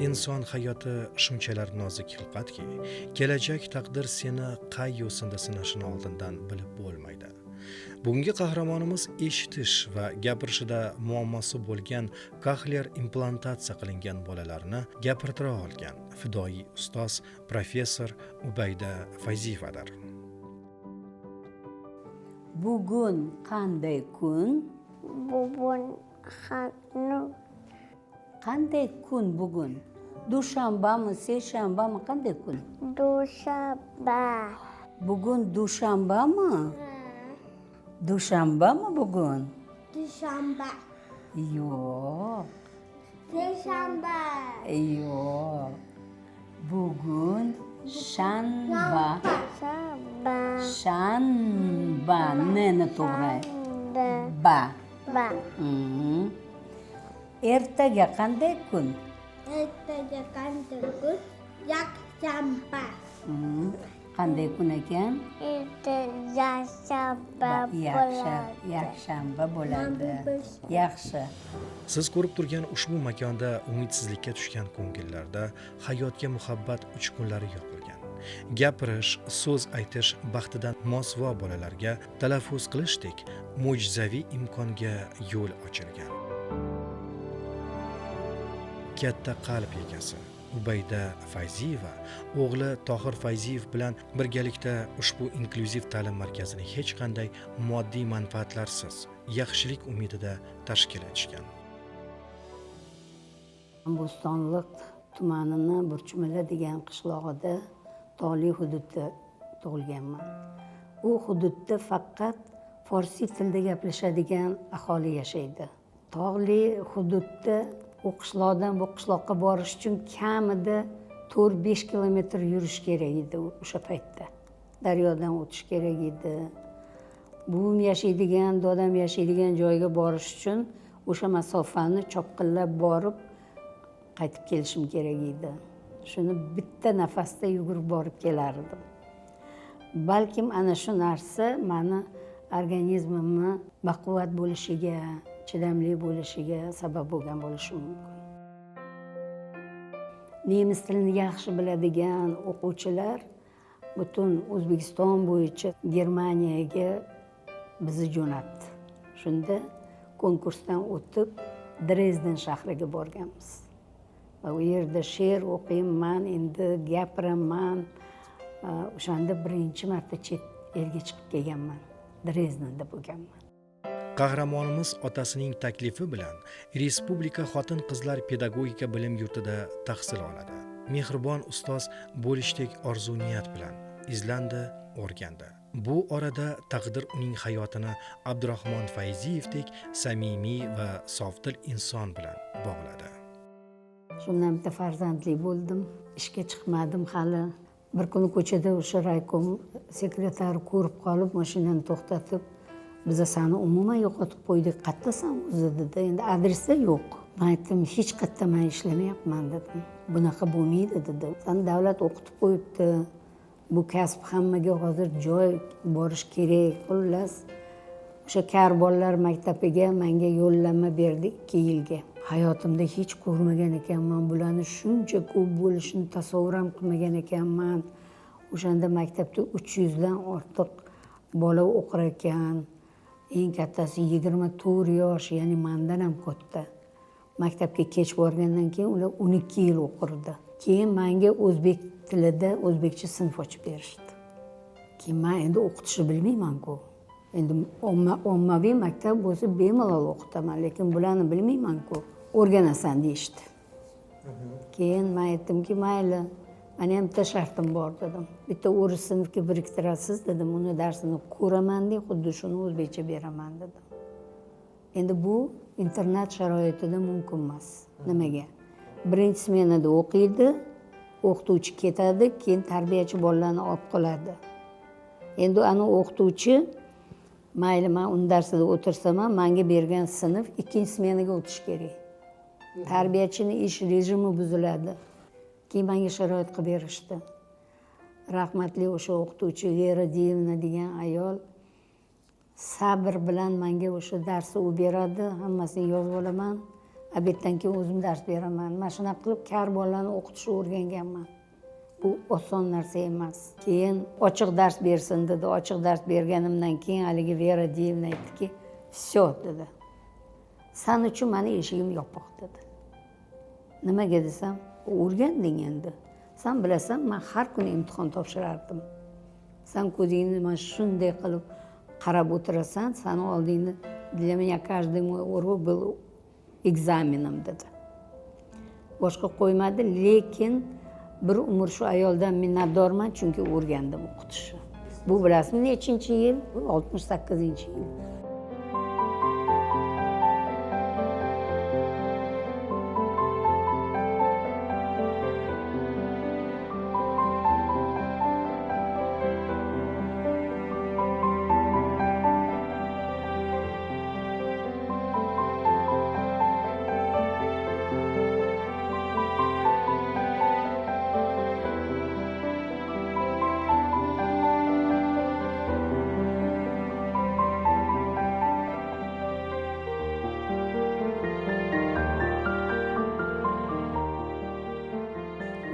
Inson hayoti shunchalar nozik xilqatki, kelajak taqdir seni qay yo'sinda sinashini oldindan bilib bo'lmaydi. Bugungi qahramonimiz eshitish va gapirishida muammosi bo'lgan, koxlear implantatsiya qilingan bolalarni gapirtira olgan fidoyi ustoz, professor Ubayda Fayziyevadir. Bugun qanday kun? Bugun xanu. Qanday kun bugun? Dushanbami, seshanbami, qanday kun? Dushanba. Bugun dushanbami? Dushanbami bugun? Dushanba. Yo'q. Seshanba. Yo'q, bugun shanba. Shanba. Shanba, nni to'g'ri. Ba. Ba. Ba. Ertaga qanday kun? Ertaga qanday kun? Yakshanba. Qanday kun ekan? Erta yakshanba bo'ladi. Yakshanba bo'ladi, yaxshi. Siz ko'rib turgan ushbu makonda umidsizlikka tushgan ko'ngillarda hayotga muhabbat uchqunlari yoqilgan, gapirish, so'z aytish baxtidan mosuvo bolalarga talaffuz qilishdek mo'jizaviy imkonga yo'l ochilgan. Katta qalb egasi Ubayda Fayziyeva o'g'li Tohir Fayziyev bilan birgalikda ushbu inklyuziv ta'lim markazini hech qanday moddiy manfaatlarsiz, yaxshilik umidida tashkil etishgan. Bo'stonliq tumanini Burchumala degan qishlog'ida, tog'li hududda tug'ilganman. U hududda faqat forsiy tilda gaplashadigan aholi yashaydi. Tog'li hududda u qishloqdan bu qishloqqa borish uchun kamida 4-5 kilometr yurish kerak edi o'sha paytda. Daryodan o'tish kerak edi. Buvim yashaydigan, dodam yashaydigan joyga borish uchun o'sha masofani chopqillab borib, qaytib kelishim kerak edi. Shuni bitta nafasda yugurib borib kelardim. Balkim ana shu narsa mani organizmimni baquvvat bo'lishiga, chidamli bo'lishiga sabab bo'lgan bo'lishi mumkin. Nemis tilini yaxshi biladigan o'quvchilar butun O'zbekiston bo'yicha Germaniyaga bizni jo'natdi. Shunda konkursdan o'tib, Drezden shahriga borganmiz va u yerda she'r o'qiyman, endi gapiraman. O'shanda birinchi marta chet elga chiqib kelganman, Drezdenda bo'lganman. Qahramonimiz otasining taklifi bilan Respublika xotin qizlar pedagogika bilim yurtida tahsil oladi. Mehribon ustoz bo'lishdek orzu niyat bilan izlandi, o'rgandi. Bu orada taqdir uning hayotini Abdurahmon Fayziyevdek samimiy va sofdil inson bilan bog'ladi. Shundan bitta farzandli bo'ldim. Ishga chiqmadim hali. Bir kuni ko'chada o'sha raykom sekretari ko'rib qolib, mashinani to'xtatib, "Biza sani umuman yo'qotib qo'ydik, qayerdasan o'zi?" dedi. Endi adresda yo'q. Man aytdim, "Hech qayerda man ishlamayapman", dedim. "Bunaqa bo'lmaydi", dedi, "Sani davlat o'qitib qo'yibdi, bu kasb hammaga hozir joy borish kerak". Xullas, o'sha kar bolalar maktabiga manga yo'llanma berdi 2 yilga. Hayotimda hech ko'rmagan ekanman bularni, shuncha ko'p bo'lishini tasavvur ham qilmagan ekanman. O'shanda maktabda 300dan ortiq bola o'qir ekan. Eng kattasi 24 yosh, ya'ni mandan ham katta. Maktabga kech borgandan keyin ular 12 yil o'qirdi. Keyin manga o'zbek tilida o'zbekcha sinf ochib berishdi. Keyin man endi o'qitishni bilmaymanku. Endi ommaviy maktab bo'lsa, bemalol o'qitaman, lekin bularni bilmaymanku. "O'rganasan", deyishdi. Keyin man aytdimki, "Mayli, mani ham bitta shartim bor", dedim. "Bitta o'ris sinfga biriktirasiz", dedim, "uni darsini ko'raman de, xuddi shuni o'zbekcha beraman", dedim. Endi bu internat sharoitida mumkin emas. Nimaga? Birinchi smenada o'qiydi, o'qituvchi ketadi, keyin tarbiyachi bolalarni olib qoladi. Endi ana o'qituvchi, mayli, man uni darsida o'tirsam ham, manga bergan sinf ikkinchi smenaga o'tishi kerak. Tarbiyachini ish rejimi buziladi. Keyin manga sharoit qilib berishdi. Rahmatli o'sha o'qituvchi Vera Diyevna degan ayol sabr bilan manga o'sha darsni u beradi, hammasini yozib olaman. Obeddan keyin o'zim dars beraman. Mana shunaqa qilib kar bolalarni o'qitishni o'rganganman. Bu oson narsa emas. Keyin ochiq dars bersin dedi. Ochiq dars berganimdan keyin haligi Vera Diyevna aytdiki, "Всё" dedi. San uchun mani eshigim yopiq dedi. Nimaga desam, o'rganding endi. San bilasan, men har kuni imtihon topshirardim. San ko'zingni mana shunday qilib qarab o'tirasan, sani oldingda для меня каждый мой урок был экзаменом dedi. Boshqa qo'ymadi, lekin bir umr shu ayoldan minnatdorman, chunki o'rgandim o'qitishni. Bu bilasizmi nechinchi yil? Bu 68-yil.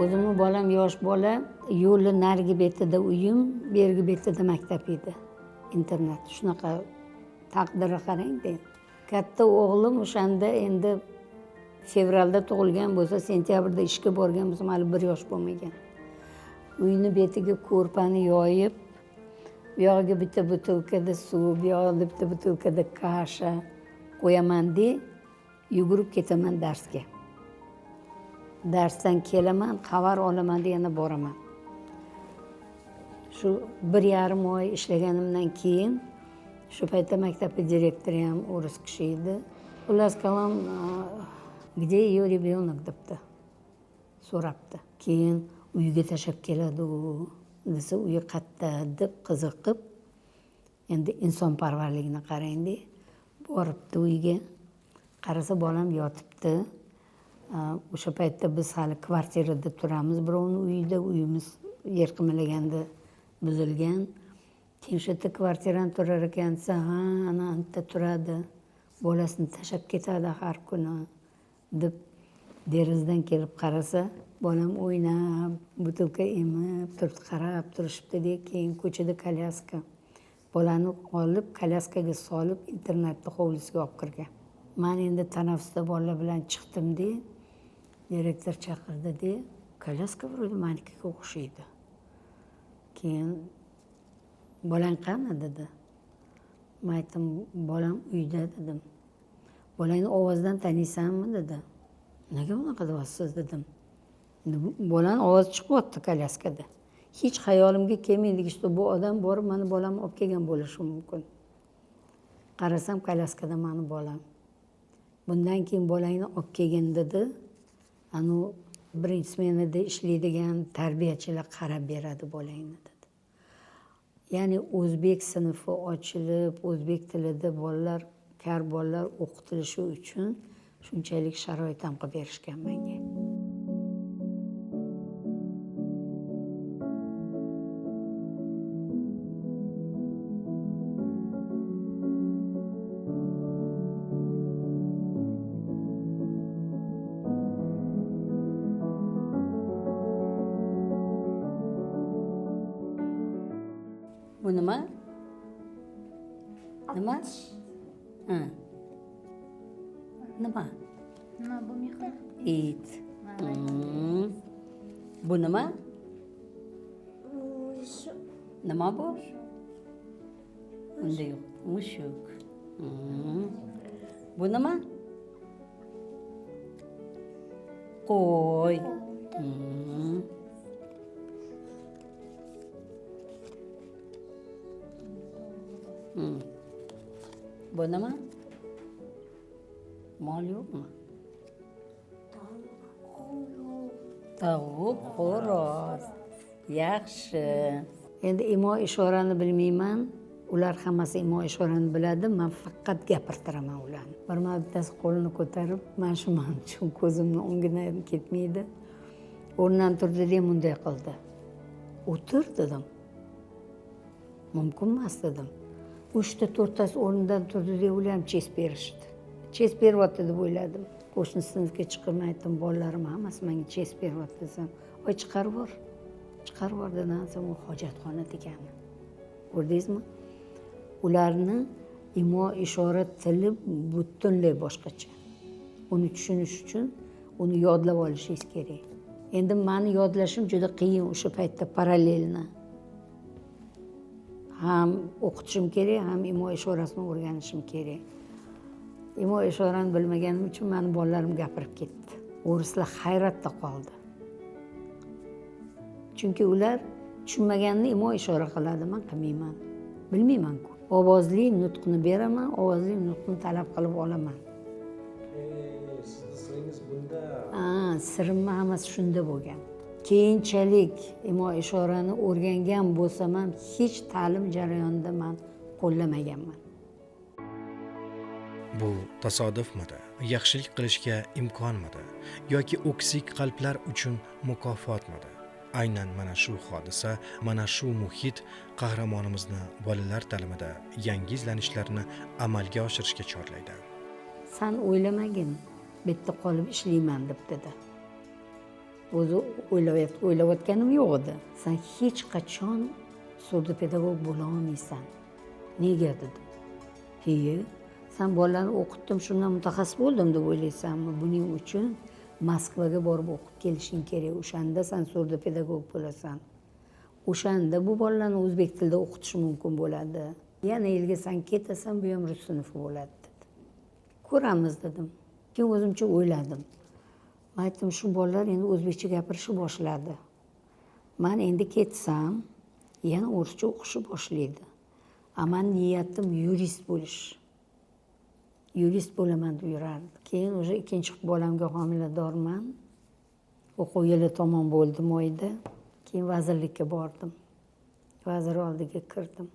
O'zimni bolam yosh bola, yo'lni narigi betida uyim, bergi betida maktab edi. Internat. Shunaqa taqdiri qarang-da. Katta o'g'lim o'shanda endi fevralda tug'ilgan bo'lsa, sentyabrda ishga borgan bo'lsam, hali 1 yosh bo'lmagan. Uyni betiga ko'rpani yoyib, bu yog'iga bitta butilkada suv, bu yog'iga bitta butilkada kasha qo'yaman-da, yugurib ketaman darsga. Darsdan kelaman, xabar olaman da yana boraman. Shu 1,5 oy ishlaganimdan keyin shu paytda maktabning direktori ham o'ris kishi edi. Xullas kalom, где ее ребенок debdi. So'rabdi. Keyin uyga tashlab keladi u desa, uyi qayerda deb qiziqib, endi insonparvarligini qarang-da, boribdi uyga. Qarasa bolam yotibdi. O'sha paytda biz hali kvartirada turamiz, birovning uyida, uyimiz yer qimirlaganda buzilgan. Keyin o'sha yerda kvartirani turar ekan desa, ha, ana anta turadi, bolasini tashlab ketadi har kuni deb derazadan kelib qarasa, bolam o'ynab, butilka emib turibdi, qarab turishibdi-da. Keyin ko'chada kolyaska, bolani olib kolyaskaga solib internatni hovlisiga olib kirgan. Men endi tanaffusda bolalar bilan chiqdim-da, direktor chaqirdi-da, kolyaska вроде manikiga o'xshaydi. Keyin bolang qani dedi. Men aytdim, bolam uyda dedim. Bolangni ovozidan taniysanmi dedi. Nega unaqa deyapsiz dedim. Endi bolani ovozi chiqyapti kolyaskada. Hech xayolimga kelmaydi, что bu odam borib mani bolamni olib kelgan bo'lishi mumkin. Qarasam kolyaskada mani bolam. Bundan keyin bolangni olib kelgin dedi. Anu birinchi smenada ishlaydigan tarbiyachilar qarab beradi bolangni dedi. Ya'ni o'zbek sinfi ochilib, o'zbek tilida bolalar, kar bolalar o'qitilishi uchun shunchalik sharoit ham qilib berishgan menga. Bu nima? Nima? Ha. Nima? Nima bu mehr? It. Bu nima? Mushuk. Nima bu? Unda yo'q. Mushuk. Bu nima? Qo'y. Bu nima? Mol yo'qmi? Tovuq, xo'roz. Yaxshi. Endi imo ishorani bilmayman. Ular hammasi imo ishorani biladi. Men faqat gapirtiraman ularni. Bir marta bittasi qo'lini ko'tarib, mana shu men uchun ko'zimni o'ngidan ketmaydi. O'rnidan turdi deb bunday qildi. O'tir dedim. Mumkin emas dedim. 3ta 4tasi o'rnidan turdi deb ular ham chest berishdi. Chest beryapti deb o'yladim. Qo'shni sinfga chiqib aytdim, bolalarim hammasi menga chest beryapti desam, oy chiqarib yubor, chiqarib yubor dedim. U hojatxona degani. Ko'rdingizmi? Ularni imo ishora tili butunlay boshqacha. Uni tushunish uchun uni yodlab olishingiz kerak. Endi mani yodlashim juda qiyin o'sha paytda parallelni. Ham o'qitishim kerak, ham imo ishorasini o'rganishim kerak. Imo ishorani bilmaganim uchun mani bolalarim gapirib ketdi. O'rislar hayratda qoldi. Chunki ular tushunmaganini imo ishora qiladi, men qilmayman. Bilmayman-ku. Ovozli nutqni beraman, ovozli nutqni talab qilib olaman. Sizni siringiz bunda. Ha, sirimni hammasi shunda bo'lgan. Keyinchalik imo ishorani o'rgangan bo'lsam ham hech ta'lim jarayonida man qo'llamaganman. Bu tasodifmidi? Yaxshilik qilishga imkonmidi? Yoki o'ksik qalblar uchun mukofotmidi? Aynan mana shu hodisa, mana shu muhit qahramonimizni bolalar ta'limida yangi izlanishlarni amalga oshirishga chorlaydi. San o'ylamagin, bu yerda qolib ishlayman deb dedi. O'zi o'ylayotganim yo'q edi. San hech qachon surdopedagog bo'la olmaysan. Nega dedim. Iye, san bolalarni o'qitdim, shundan mutaxassis bo'ldim deb o'ylaysanmi? Buning uchun Moskvaga borib o'qib kelishing kerak. O'shanda san surdopedagog bo'lasan. O'shanda bu bolalarni o'zbek tilida o'qitish mumkin bo'ladi. Yana yilga san ketasan, bu ham rus sinfi bo'ladi dedi. Ko'ramiz dedim. Keyin o'zimcha o'yladim. Men aytdim, shu bolalar endi o'zbekcha gapirishni boshladi. Men endi ketsam, yana o'rischa o'qishni boshlaydi. A mani niyatim yurist bo'lish. Yurist bo'laman deb yurardim. Keyin o'sha ikkinchi bolamga homiladorman. O'quv yili tamom bo'ldi moyda. Keyin vazirlikka bordim. Vazir oldiga kirdim.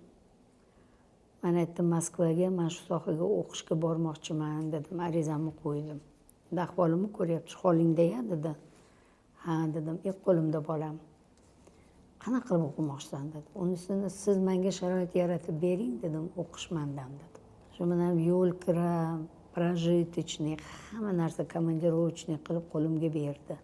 Men aytdim, Moskvaga mana shu sohaga o'qishga bormoqchiman dedim. Arizamni qo'ydim. Endi ahvolimni ko'ryapti, holingda-ya dedi. Ha dedim, qo'limda bolam. Qanaqa qilib o'qimoqchisan dedi. Unisini siz menga sharoit yaratib bering dedim, o'qish mandan dedim. Shu bilan yo'l kira, прожиточный, hamma narsa komandirovочный qilib qo'limga berdi.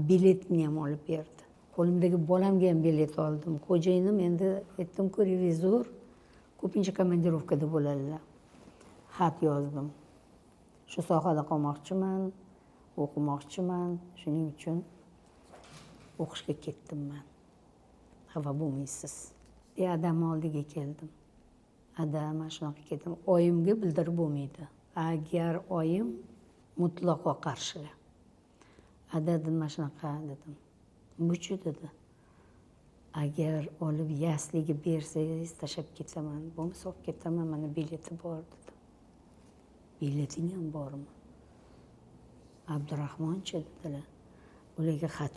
Biletni ham olib berdi. Qo'limdagi bolamga ham bilet oldim. Xo'jayinim endi aytdim-ku, revizor ko'pincha komandirovkada bo'ladilar. Xat yozdim. Shu sohada qolmoqchiman, o'qimoqchiman, shuning uchun o'qishga ketdim man. Xafa bo'lmaysiz. Adam oldiga keldim. Ada, mana shunaqa ketdim. Oyimga bildirib bo'lmaydi. Agar oyim mutlaqo qarshilar. Ada dedim, mana shunaqa dedim. Buchi dedi. Agar olib yasliga bersangiz tashlab ketaman, bo'lmasa olib ketaman, mana bileti bor dedim. Bileting ham bormi? Abdurahmonchi dedilar. Ularga xat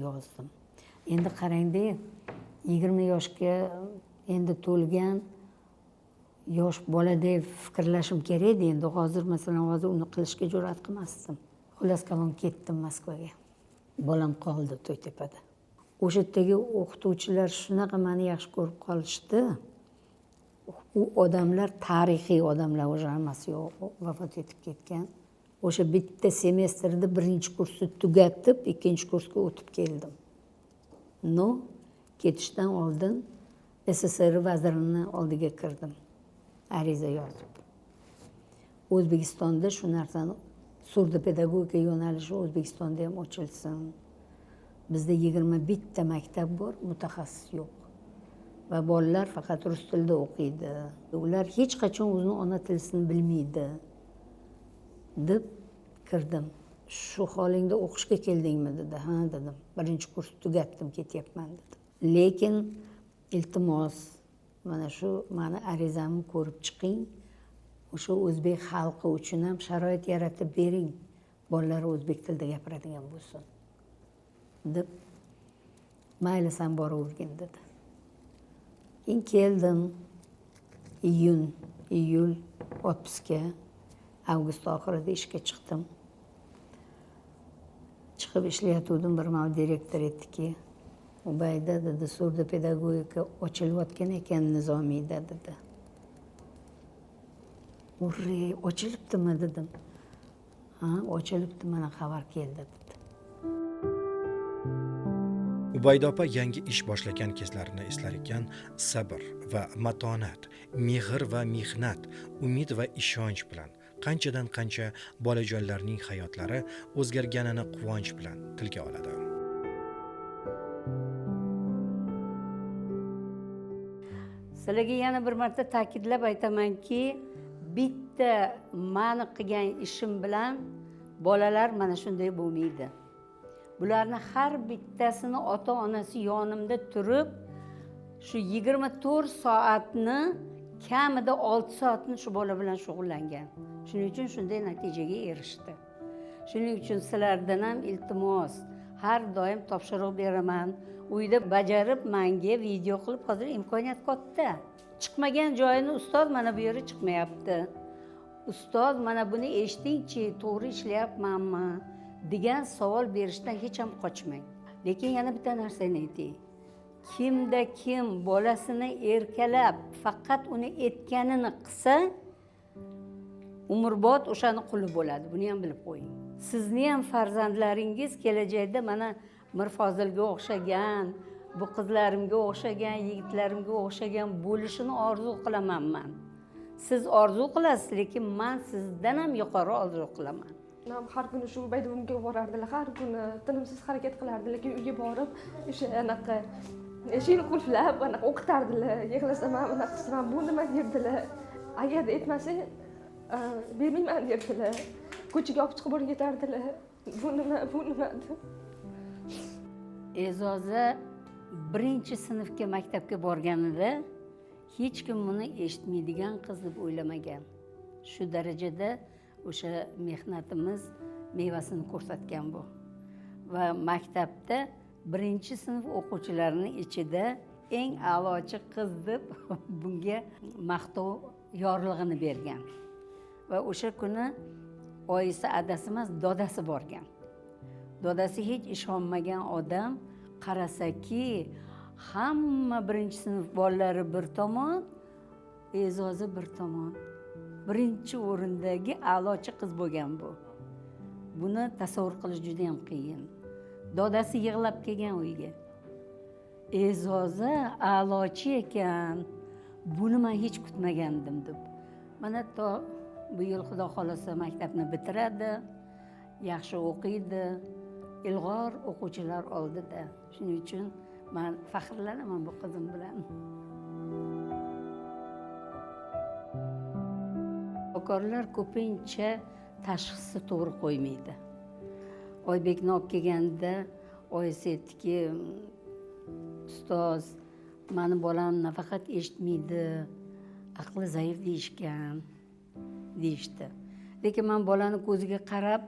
yozdim. Endi qarangda, 20 yoshga endi to'lgan yosh boladek fikrlashim kerak edi. Endi hozir masalan hozir uni qilishga jur'at qilmasdim. Xullas kalom ketdim Moskvaga. Bolam qoldi To'ytepada. O'sha yerdagi o'qituvchilar shunaqa meni yaxshi ko'rib qolishdi. U odamlar tarixiy odamlar, o'sha hammasi yo'q, vafot etib ketgan. O'sha bitta semestrda birinchi kursni tugatib, ikkinchi kursga o'tib keldim. No, ketishdan oldin SSSR vazirini oldiga kirdim. Ariza yozib. O'zbekistonda shu narsani surdopedagogika yo'nalishi O'zbekistonda ham ochilsin. Bizda 21 ta maktab bor, mutaxassis yo'q. Va bolalar faqat rus tilida o'qiydi. Ular hech qachon o'zini ona tilisini bilmaydi deb kirdim. Shu holingda o'qishga keldingmi dedi. Ha dedim. Birinchi kurs tugatdim, ketyapman dedim. Lekin iltimos, mana shu mani arizamni ko'rib chiqing. O'sha o'zbek xalqi uchun ham sharoit yaratib bering. Bolalar o'zbek tilida gapiradigan bo'lsin deb, mayli san boravergin dedi. Keyin keldim. Iyun, iyul otpuskga, avgust oxirida ishga chiqdim. Chiqib ishlayotgandim, bir mahal direktor aytdiki, Ubayda dedi, surdopedagogika ochilayotgan ekan Nizomiyda dedi. Urre, ochilibdimi dedim. Ha, ochilibdi, mana xabar keldi dedi. Ubayda opa yangi ish boshlagan kezlarini eslar ekan, sabr va matonat, mehr va mehnat, umid va ishonch bilan qanchadan qancha bolajonlarning hayotlari o'zgarganini quvonch bilan tilga oladi. Sizlarga yana bir marta ta'kidlab aytamanki, bitta mani qilgan ishim bilan bolalar mana shunday bo'lmaydi. Bularni har bittasini ota-onasi yonimda turib, shu 24 soatni kamida 6 soatni shu bola bilan shug'ullangan. Shuning uchun shunday natijaga erishdi. Shuning uchun sizlardan ham iltimos, har doim topshiriq beraman. Uyda bajarib menga video qilib, hozir imkoniyat katta. Chiqmagan joyini ustoz mana bu yeri chiqmayapti. Ustoz mana buni eshitingchi, to'g'ri ishlayapmanmi degan savol berishdan hech ham qochmang. Lekin yana bitta narsani aytay. Kimda kim bolasini erkalab, faqat uni aytganini qilsa, umrbod o'shani quli bo'ladi. Buni ham bilib qo'ying. Sizni ham farzandlaringiz kelajakda mana Mirfozilga o'xshagan, bu qizlarimga o'xshagan, yigitlarimga o'xshagan bo'lishini orzu qilaman men. Siz orzu qilasiz, lekin men sizdan ham yuqori orzu qilaman. Nam har kuni shu Ubayda buvimga borardilar, har kuni tinimsiz harakat qilardilar, lekin uyga borib o'sha anaqa eshikni qulflab anaqa o'qitardilar. Yig'lasam ham, unaqa qilsam ham, bu nima derdilar. Agar aytmasang, bermayman derdilar. Ko'chaga olib chiqib o'rgatardilar. Bu nima, bu nima deb. E'zoza birinchi sinfga maktabga borganida hech kim buni eshitmaydigan qiz deb o'ylamagan. Shu darajada o'sha mehnatimiz mevasini ko'rsatgan bu. Va maktabda birinchi sinf o'quvchilarining ichida eng a'lochi qiz deb bunga maqtov yorlig'ini bergan. Va o'sha kuni oyisi adasi emas, dodasi borgan. Dodasi hech ishonmagan odam qarasaki, hamma birinchi sinf bolalari bir tomon, E'zoza bir tomon. Birinchi o'rindagi a'lochi qiz bo'lgan bu. Buni tasavvur qilish juda ham qiyin. Dodasi yig'lab kelgan uyga. E'zoza a'lochi ekan, buni men hech kutmagandim deb. Mana to bu yil Xudo xolasa maktabni bitiradi, yaxshi o'qiydi, ilg'or o'quvchilar oldida. Shuning uchun men faxrlanaman bu qizim bilan. Shifokorlar ko'pincha tashxisni to'g'ri qo'ymaydi. Oybekni olib kelganda oyisi aytdiki, ustoz, mani bolam nafaqat eshitmaydi, aqli zaif deyishgan, deyishdi. Lekin men bolani ko'ziga qarab,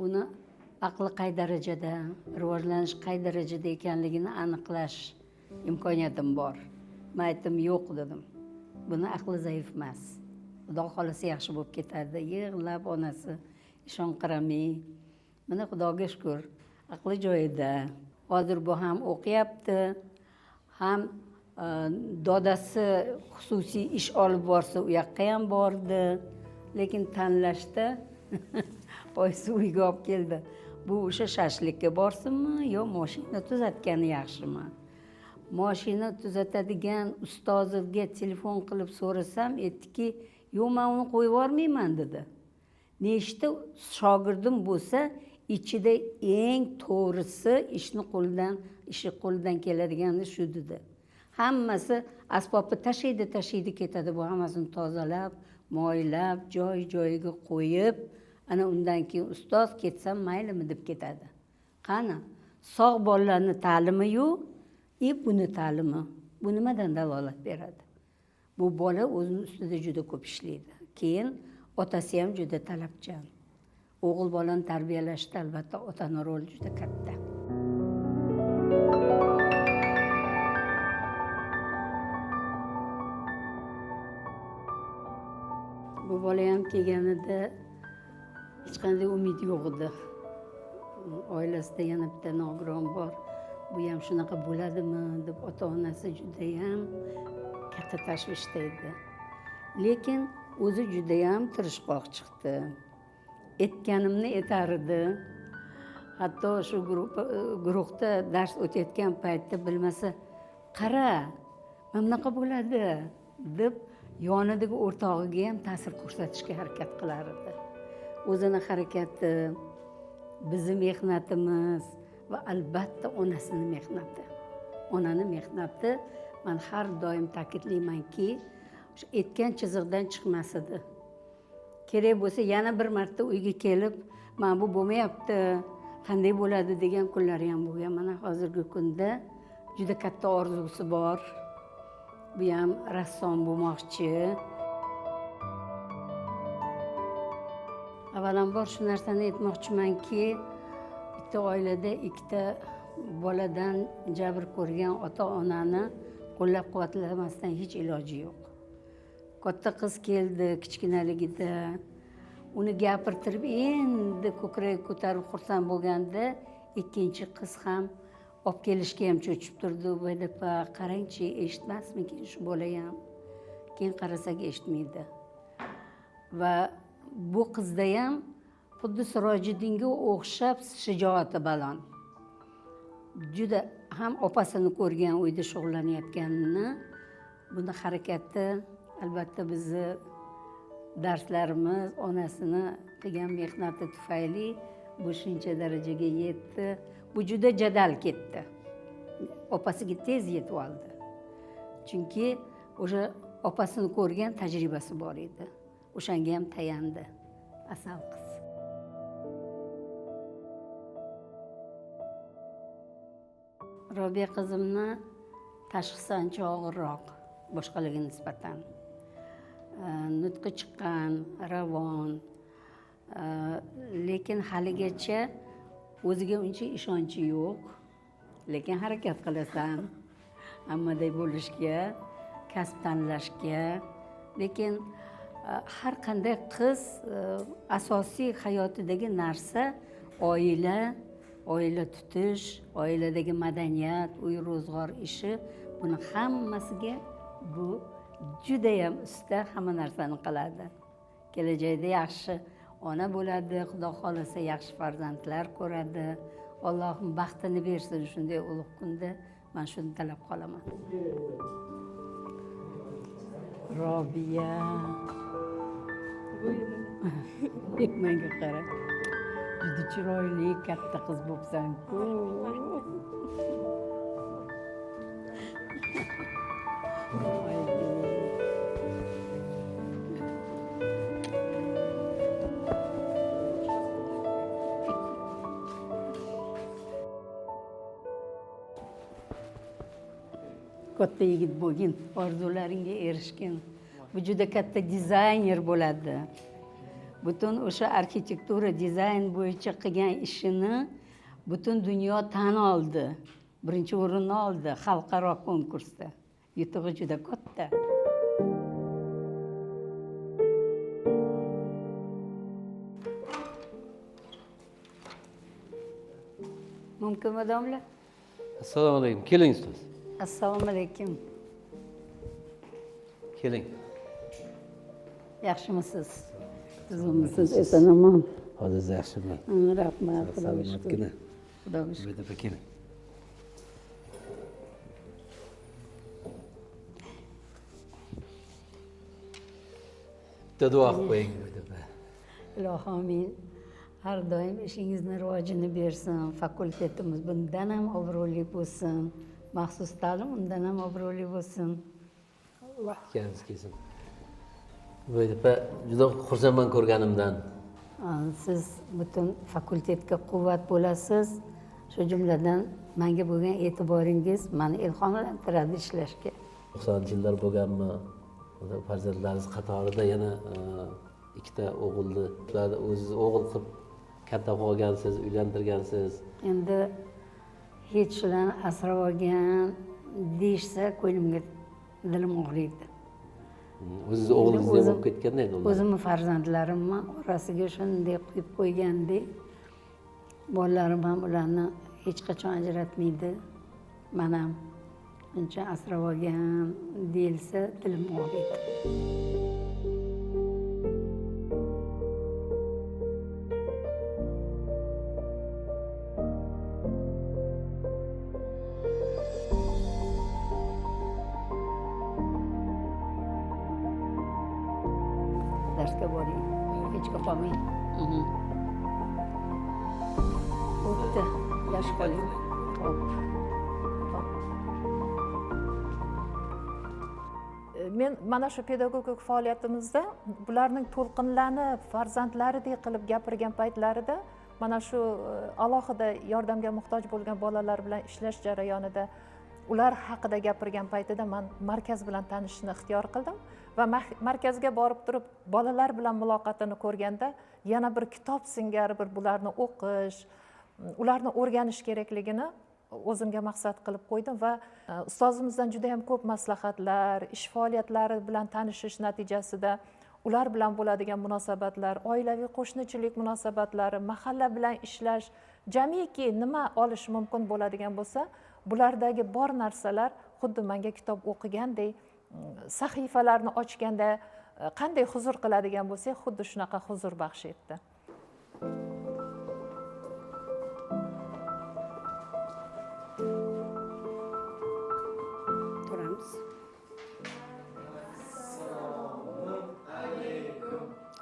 uni aqli qay darajada, rivojlanish qay darajada ekanligini aniqlash imkoniyatim bor. Men aytdim, yo'q dedim. Buni aqli zaif emas. Xudo xolasa yaxshi bo'lib ketadi. Yig'lab onasi ishonqiramay. Mana Xudoga shukr, aqli joyida. Hozir bu ham o'qiyapti, ham dodasi xususiy ish olib borsa u yoqqa ham bordi, lekin tanlashda oyisi uyga olib keldi. Bu o'sha shashlikka borsinmi yo mashina tuzatgani yaxshimi? Mashina tuzatadigan ustoziga telefon qilib so'rasam, aytdiki, yo'q, men uni qo'yib yubormayman dedi. Nechta shogirdim bo'lsa, ichida eng to'g'risi ishni qo'lidan, ishi qo'lidan keladigani shu dedi. Hammasi asbobni tashiydi, tashiydi ketadi. Bu hammasini tozalab, moylab, joy-joyiga qo'yib, ana undan keyin ustoz ketsam maylimi deb ketadi. Qani, sog' bolalarning ta'limi yo'q, buni ta'limi. Bu nimadan dalolat beradi? Bu bola o'zini ustida juda ko'p ishlaydi. Keyin otasi ham juda talabchan. O'g'il bolani tarbiyalashda albatta otaning roli juda katta. Bu bola ham kelganida hech qanday umid yo'q edi. Oilasida yana bitta nogiron bor. Bu ham shunaqa bo'ladimi deb ota-onasi juda ham katta tashvishda edi. Lekin O'zi judayam tirishqoq chiqdi. Aytganimni etar edi. Hatto shu guruhda dars o'tayotgan paytda bilmasa, qara, mana bunaqa bo'ladi deb yonidagi o'rtog'iga ham ta'sir ko'rsatishga harakat qilar edi. O'zini harakati, bizni mehnatimiz va albatta onasini mehnati. Onani mehnati, men har doim ta'kidlaymanki, o'sha aytgan chiziqdan chiqmas edi. Kerak bo'lsa yana bir marta uyga kelib, mana bu bo'lmayapti, qanday bo'ladi degan kunlari ham bo'lgan. Mana hozirgi kunda juda katta orzusi bor. Bu ham rassom bo'lmoqchi. Avvalambor shu narsani aytmoqchimanki, bitta oilada ikkita boladan jabr ko'rgan ota-onani qo'llab-quvvatlamasdan hech iloji yo'q. Katta qiz keldi kichkinaligida, uni gapirtirib endi ko'krak ko'tarib xursand bo'lganda, ikkinchi qiz ham olib kelishga ham cho'chib turdi. Opa, qarangchi, eshitmasmikin shu bola ham? Keyin qarasak eshitmaydi. Va bu qizda ham xuddi Sirojiddinga o'xshab shijoati baland. Juda ham opasini ko'rgan uyda shug'ullanayotganini, buni harakati albatta bizni darslarimiz, onasini qilgan mehnati tufayli bu shuncha darajaga yetdi. Bu juda jadal ketdi. Opasiga tez yetib oldi. Chunki o'sha opasini ko'rgan tajribasi bor edi. O'shanga ham tayandi asal qiz. Robiya qizimni tashxisi ancha og'irroq boshqalarga nisbatan. Nutqi chiqqan, ravon, lekin haligacha o'ziga uncha ishonchi yo'q. Lekin harakat qilasan hammaday bo'lishga, kasb tanlashga. Lekin har qanday qiz asosiy hayotidagi narsa oila, oila tutish, oiladagi madaniyat, uy ro'zg'or ishi, buni hammasiga bu judayam usta hamma narsani qiladi. Kelajakda yaxshi ona bo'ladi, Xudo xohlasa yaxshi farzandlar ko'radi. Allohim baxtini bersin shunday ulug' kunda. Men shuni tilab qolaman. Robiya. Menga qara. Juda chiroyli katta qiz bo'libsan-ku. Katta yigit bo'lgin, orzularingga erishgin. Bu juda katta dizayner bo'ladi. Butun o'sha arxitektura, dizayn bo'yicha qilgan ishini butun dunyo tan oldi. Birinchi o'rinni oldi xalqaro konkursda. Yutug'i juda katta. Mumkinmi, domla? Assalomu alaykum. Keling, ustoz. Assalomu alaykum. Keling. Yaxshimisiz? Tuzukmisiz? Eson-omon. Hozir yaxshiman. Rahmat, Xudoga shukr. Xudoga shukr. Keling. Bitta duo qilib qo'ying. Ilohi amin. Har doim ishingizni rivojini bersin. Fakultetimiz bundan ham obro'li bo'lsin. Maxsus ta'lim undan ham obro'li bo'lsin. Alloh kelsin kelsin. Opa, juda xursandman ko'rganimdan. Siz butun fakultetga quvvat bo'lasiz. Shu jumladan menga bo'lgan e'tiboringiz meni ilhomlantiradi ishlashga. 90-yillar bo'lganmi? Farzandlaringiz qatorida yana ikkita o'g'ilni, ularni o'zingiz o'g'il qilib katta qilgansiz, uylantirgansiz. Endi hech shularni asrab olgan deyishsa ko'nglimga dilim og'riydi. O'zingiz o'g'lingizni ham olib ketganda endi ular. O'zimni farzandlarimni orasiga shunday qo'yib qo'ygandek, bolalarim ham ularni hech qachon ajratmaydi. Men ham uncha asrab olgan deyilsa dilim og'riydi. Kechga qolmang. Bo'pti, yaxshi qoling. Xo'p. Men mana shu pedagogik faoliyatimizda bularning to'lqinlanib farzandlaridek qilib gapirgan paytlarida mana shu alohida yordamga muhtoj bo'lgan bolalar bilan ishlash jarayonida ular haqida gapirgan paytida man markaz bilan tanishishni ixtiyor qildim va markazga borib turib bolalar bilan muloqotini ko'rganda yana bir kitob singari bir bularni o'qish, ularni o'rganish kerakligini o'zimga maqsad qilib qo'ydim va ustozimizdan juda ham ko'p maslahatlar, ish faoliyatlari bilan tanishish natijasida ular bilan bo'ladigan munosabatlar, oilaviy qo'shnichilik munosabatlari, mahalla bilan ishlash, jamiki nima olish mumkin bo'ladigan bo'lsa, bulardagi bor narsalar xuddi menga kitob o'qigandek, sahifalarni ochganda qanday huzur qiladigan bo'lsak, xuddi shunaqa huzur baxsh etdi.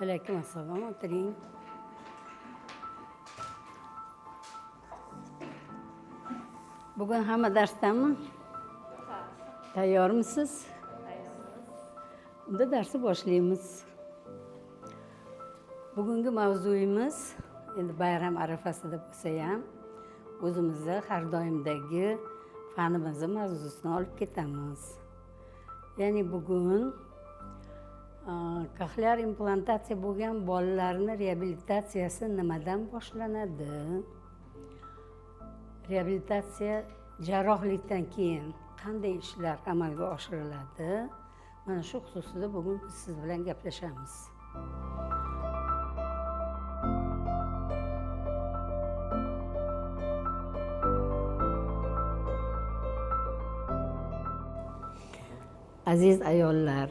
Alaykum assalom, o'tiring. Bugun hamma darsdanmi? Tayyormisiz? Unda darsni boshlaymiz. Bugungi mavzuyimiz endi bayram arafasida bo'lsa ham o'zimizni har doimdagi fanimizni mavzusini olib ketamiz. Ya'ni bugun koxlear implantatsiya bo'lgan bolalarning reabilitatsiyasi nimadan boshlanadi? Reabilitatsiya jarrohlikdan keyin qanday ishlar amalga oshiriladi? Mana shu xususida bugun biz siz bilan gaplashamiz. Aziz ayollar,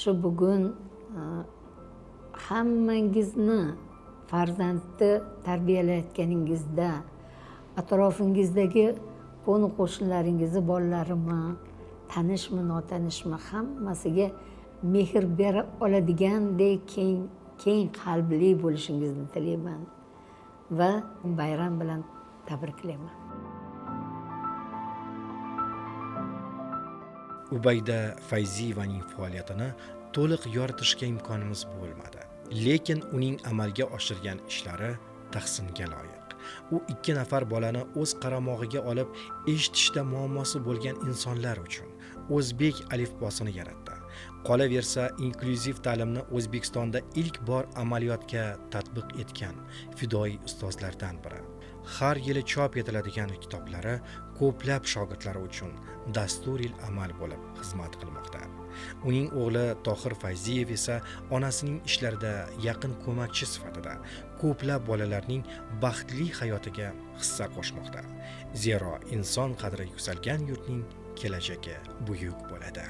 shu bugun hammangizni farzandni tarbiyalayotganingizda atrofingizdagi qo'ni qo'shnilaringizni bolalarimi, tanishmi, notanishmi, hammasiga mehr bera oladigandek keng qalbli bo'lishingizni tilayman va bayram bilan tabriklayman. Ubayda Fayziyevaning faoliyatini to'liq yoritishga imkonimiz bo'lmadi, lekin uning amalga oshirgan ishlari tahsinga loyiq. U 2 nafar bolani o'z qaramog'iga olib, eshitishda muammosi bo'lgan insonlar uchun o'zbek alifbosini yaratdi. Qolaversa, inklyuziv ta'limni O'zbekistonda ilk bor amaliyotga tatbiq etgan fidoyi ustozlardan biri. Har yili chop etiladigan kitoblari ko'plab shogirdlari uchun dasturil amal bo'lib xizmat qilmoqda. Uning o'g'li Tohir Fayziyev esa onasining ishlarida yaqin ko'makchi sifatida ko'plab bolalarning baxtli hayotiga hissa qo'shmoqda. Zero inson qadri yuksalgan yurtning kelajagi buyuk bo'ladi.